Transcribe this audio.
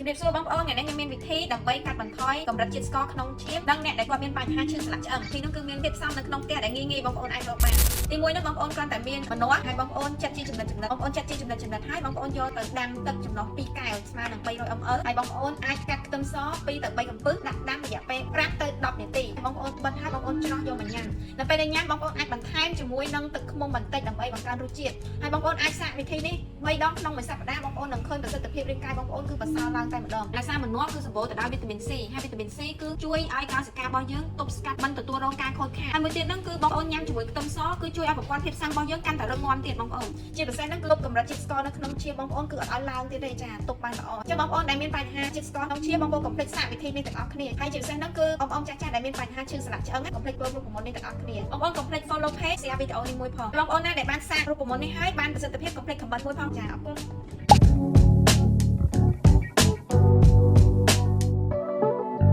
រាបសួរបងប្អូនថ្ងៃនេះខ្ញុំមានវិធីដើម្បីកាត់បន្ថយកម្រិតជាតិស្ករក្នុងឈាមនិងអ្នកដែលគាត់មានបញ្ហាឈឺសន្លាក់ឆ្អឹងទីនោះគឺមានធាតុផ្សំនៅក្នុងផ្ទះដែលងាយងាយបងប្អូនអាចរកបានទីមួយនោះបងប្អូនគ្រាន់តែមានម្នាស់ហើយបងប្អូនចិតជាចំណិតចំណិតបងប្អូនចិតជាចំណិតចំណិតហើយបងប្អូនយកទៅដាំទឹកចំណុះ2កែវស្មើនឹង300 ml ហើយបងប្អូនអាចកាត់ខ្ទឹមស2ទៅ3កំពឹសដាក់ដាំរយៈពេល5ទៅ10នាទីបងប្អូនបិទហើយបងប្អូនច្រោះយកមកញ៉ាំនៅពេលដែលញ៉ាំបងប្អូនអាចបន្ថែមជាមួយនឹងទឹកឃ្មុំបន្តិចដើម្បីបង្កើនរសជាតិហើយបងប្អូនអាចសាកវិធីនេះ3ដងក្នុងមួយសប្តាហ៍បងប្អូននឹងឃើញប្រសិទ្ធភាពរាងកាយបងប្អូនគឺប្រសើរឡើងតែម្ដងដោយសារម្នាស់គឺសម្បូរទៅដោយវីតាមីន C ហើយវីតាមីន C គឺជួយឲ្យកោសិការបស់យើងទប់ស្កាត់មិនទទួលរងការខូចខាតហើយមួយទៀតហ្នឹងគឺបងប្អូនញ៉ាំជាមួយខ្ទឹមសគឺជួយឲ្យប្រព័ន្ធភាពស៊ាំរបស់យើងកាន់តែរឹងមាំទៀតបងប្អូនជាពិសេសហ្នឹងគឺលុបកម្រិតជាតិស្ករនៅក្នុងឈាមបងប្អូនគឺអត់ឲ្យឡើងទៀតទេចាទប់បានល្អចឹងបងប្អូនដែលមានបញ្ហាជាតិស្ករក្នុងឈាមបងប្អូនកុំភ្លេចសាកវិធីនេះទាំងអស់គ្នាហើយជាពិសេសហ្នឹងគឺបងប្អូនចាស់ៗដែលមានបញ្ហាឈឺសន្លាក់ឆ្អឹងកុំភ្លេចធ្វើរូបមន្តនេះទាំងអស់គ្នាបងប្អូនកុំភ្លេច follow page share វីដេអូនេះមួយផងបងប្អូនណាដែលបានសាករូបមន្តនេះហើយបានប្រសិទ្ធភាពកុំភ្លេច comment មួយផងចាអរគុណ។